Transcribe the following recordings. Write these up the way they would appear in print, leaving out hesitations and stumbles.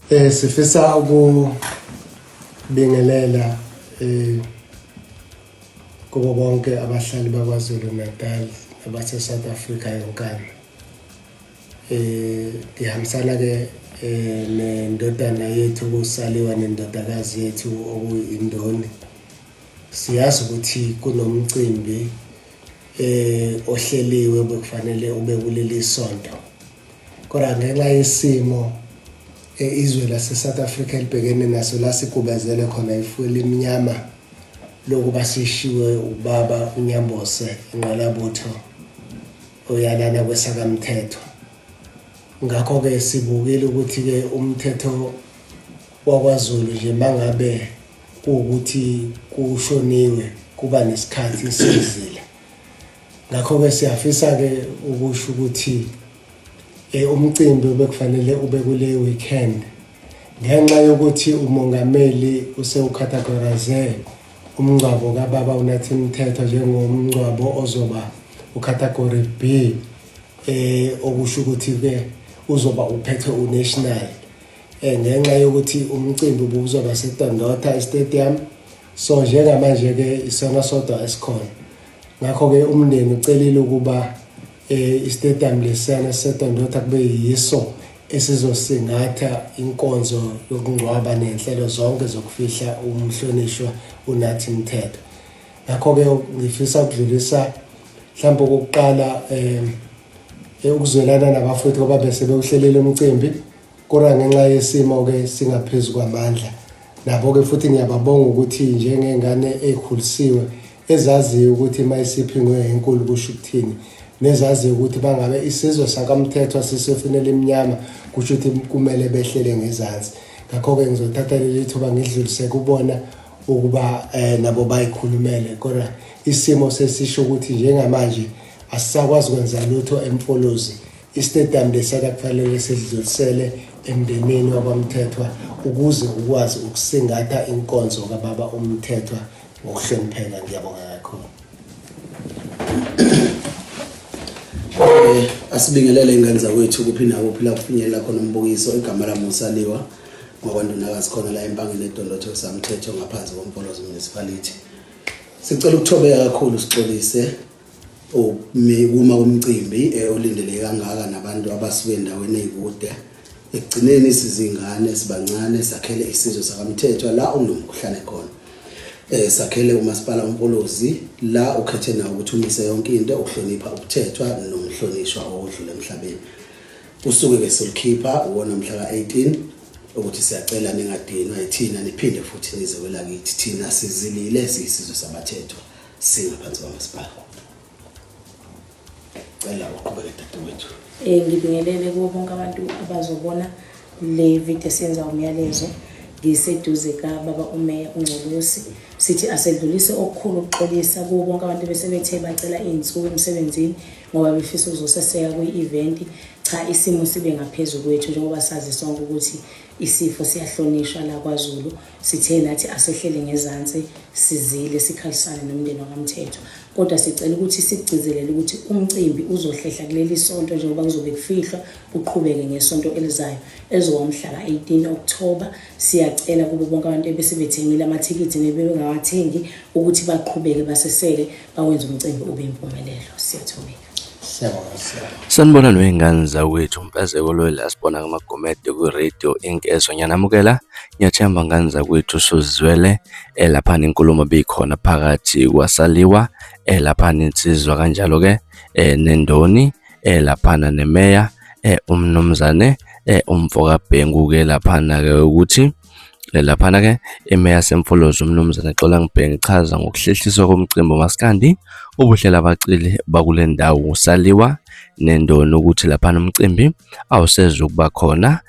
Sifisa ukubingelela kubo bonke abahlali baKwaZulu Natal nabase South Africa yonkana. Ngihambisana ke nendodana yethu kusaliwa nendodakazi yethu okuyindoni. Siyazi ukuthi kunomcimbi ohleliwe bekufanele ube kuleli sonto. Kodwa ngenxa yesimo izwe lase-South Africa elibhekene naso lasigubezele khona ifu elimnyama lokuba sishiwe ubaba uNyambose inqalabutho oyalana kwesakamthetho. Ngakho-ke sibukile ukuthi-ke umthetho wakwaZulu nje mangabe kuwukuthi kushoniwe kuba nesikhathi sezila. Ngakho-ke siyafisa-ke ukusho ukuthi umcimbi obekufanele ube kule weekend ngenxa yokuthi umongameli usewucategorize umngcwabo kababa uNathi Mthethwa njengomngcwabo ozoba ucategory B, okusho ukuthi ke uzoba uphethwe unational, ngenxa yokuthi umcimbi ubuzoba seDondotha Stadium. So njengamanje ke isona sodwa esikhona, ngakho ke umndeni ucelile ukuba istadium lesiyana seDondotha kube yiso esizosingatha inkonzo yokungcwaba nenhlelo zonke zokufihla umhlonishwa uNathi Mthethwa. Ngakho-ke ngifisa ukudlulisa mhlawumbe okokuqala ukuzwelana nabafowethu ngoba bese bewuhlelile umcimbi, kodwa ngenxa yesimo-ke singaphezu kwamandla. Nabo-ke futhi ngiyababonga ukuthi njengey'ngane ey'khulisiwe ezaziyo ukuthi uma isiphingwe enkulu kusho ukuthini, nezaziyo ukuthi bangabe isizwe sakaMthethwa sisefuna elimnyama kusho ukuthi kumele behlele ngezansi. Ngakho-ke ngizothatha leli thuba ngidlulise kubona ukuba nabo bayikhulumele, kodwa isimo sesisho ukuthi njengamanje asisakwazi kwenza lutho eMfolozi. Istadium lesiyana kufanele sidlulisele emndenini wakwaMthethwa ukuze ukwazi ukusingatha inkonzo kababa uMthethwa ngokuhlonipheka. Ngiyabonga kakhulu. Asibingelele ingane zakwethu kuphi nakuphi la kufinyelela khona umbukiso. Igama lami uSaliwa ngwakwandunakazi khona la eMpangeni eDondotho samthetho ngaphansi koMfolozi Municipality. Sicela ukuthobeka kakhulu, sixolise kuma komcimbi olindeleke kangaka nabantu abasuke endaweni ey'kude. Ekugcineni sizingane sibancane sakhele isizwe sakaMthethwa la okunomkhuhlane khona. Sakhele umasipala uMfolozi la ukhethe nawo ukuthi umise yonke into ukuhlonipha ubuthethwa nomhlonishwa owudlula emhlabeni. Usuke ke solukhipha uwona mhla ka-18 ukuthi siyacela ningadinwa yithina niphinde futhi nize kwelakithi. Thina sizilile siyisizwe sabathethwa singaphansi kwamasipala. Cela uqhubeke dadewethu. Ngibingelele kubo bonke abantu abazobona le video esiyenza umyalezo. Ngiseduze kababa uMeya uNgcolosi. Sithi asedlulise okukhulu ukuxolisa kubo bonke abantu besebethe bacela iy'nsuku emsebenzini ngoba befisa ukuzoseseka kwi-event. Cha, isimo sibe ngaphezu kwethu njengoba sazi sonke ukuthi isifo siyahlonishwa la KwaZulu. Sithe nathi asehlele ngezansi sizile sikhalisane nomndeni wakaMthethwa, kodwa sicela ukuthi sikugcizelele ukuthi umcimbi uzohlehla kuleli sonto njengoba kuzobe kufihlwa, uqhubeke ngesonto elizayo elizoba mhla ka-18 October. Siyacela kubo bonke abantu ebesebethengile amathikithi nebebengawathengi ukuthi baqhubeke baseseke bawenze umcimbi ube impumelelo. Siyathobeka. Sanibonani wey'ngane zakwethu, uMfezeko lo la sibona kuMagumede kwi-radio Inkezo. Ngiyanamukela, ngiyathemba ngane zakwethu usuzizwele laphana inkulumo ebikhona phakathi kwaSaliwa laphana insizwa kanjalo-ke nendoni laphana nemeya umnumzane umfokaBhengu-ke laphana-ke ukuthi Laphana-ke imeya yaseMfolozi uMnumzane Xolang Bhengu ichaza ngokuhlehliswa komcimbi umaskandi obuhlela abaculi bakule ndawo usaliwa nendoni ukuthi laphana umcimbi awusezukuba khona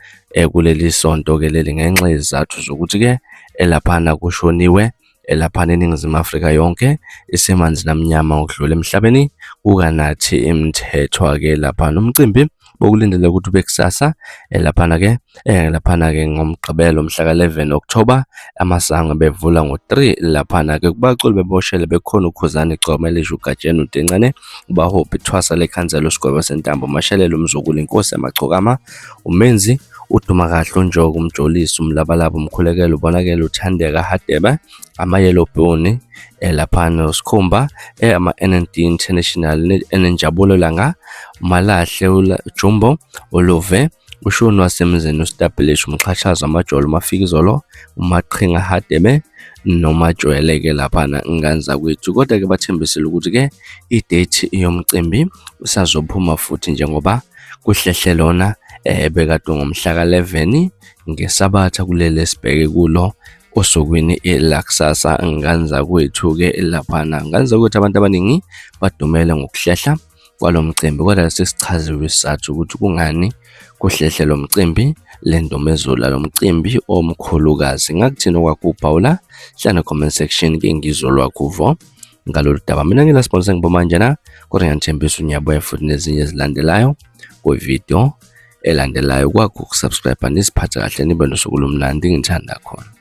kuleli sonto-ke leli ngenxa yezizathu zokuthi-ke elaphana kushoniwe elaphana eNingizimu Afrika yonke isemanzi namnyama ngokudlula emhlabeni kukaNathi Mthethwa-ke laphana umcimbi bokulindele ukuthi ube kusasa laphana-ke laphana-ke ngoMgqibelo mhla ka-11 October amasango bevula ngo-3 laphana-ke kubaculi beboshele bekhona uKhuzani Gcoma Elisha uGatsheni uDencane uBahophi Thwasa lekhansela uSigwebo Sentambo Mashelele uMzukulu Inkosi Yamagcokama uMenzi uDumakahle, uNjoko, uMjolisi, uMlabalaba, uMkhulekelo, uBonakele, uThandeka Hadebe, ama-Yellow Bone laphana uSikhumba, ama-NND International, enenjabulo langa, uMalahle, uJumbo, uLuve, uShuni wasemzini, uStabilish, uMxhashazo, Amajolo, uMafikizolo, uMaqhinga Hadebe noMajwele-ke laphana ngane zakwethu. Kodwa-ke bathembisile ukuthi-ke i-date yomcimbi usazophuma futhi njengoba kuhlehle lona ebekade ngomhla ka-11 ngeSabatha kuleli esibheke kulo osukwini elakusasa ngane zakwethu-ke laphana. Ngane zakwethu abantu abaningi badumele ngokuhlehla kwalo mcimbi, kodwa sesichaziwe isizathu ukuthi kungani kuhlehle lo mcimbi, le ndumezulu lo mcimbi omkhulukazi. Ngakuthini okwakho uphawula, hlala comment section ke ngizwe olwakho uvo ngalolu daba. Mina ngila sponsor ngiboma njena, kodwa ngiyanithembisa unyabuya futhi nezinye ezilandelayo kwividiyo elandelayo. Kwakho ukusubscribe, nisiphathe kahle, nibe nosuku olumnandi, ngithanda khona.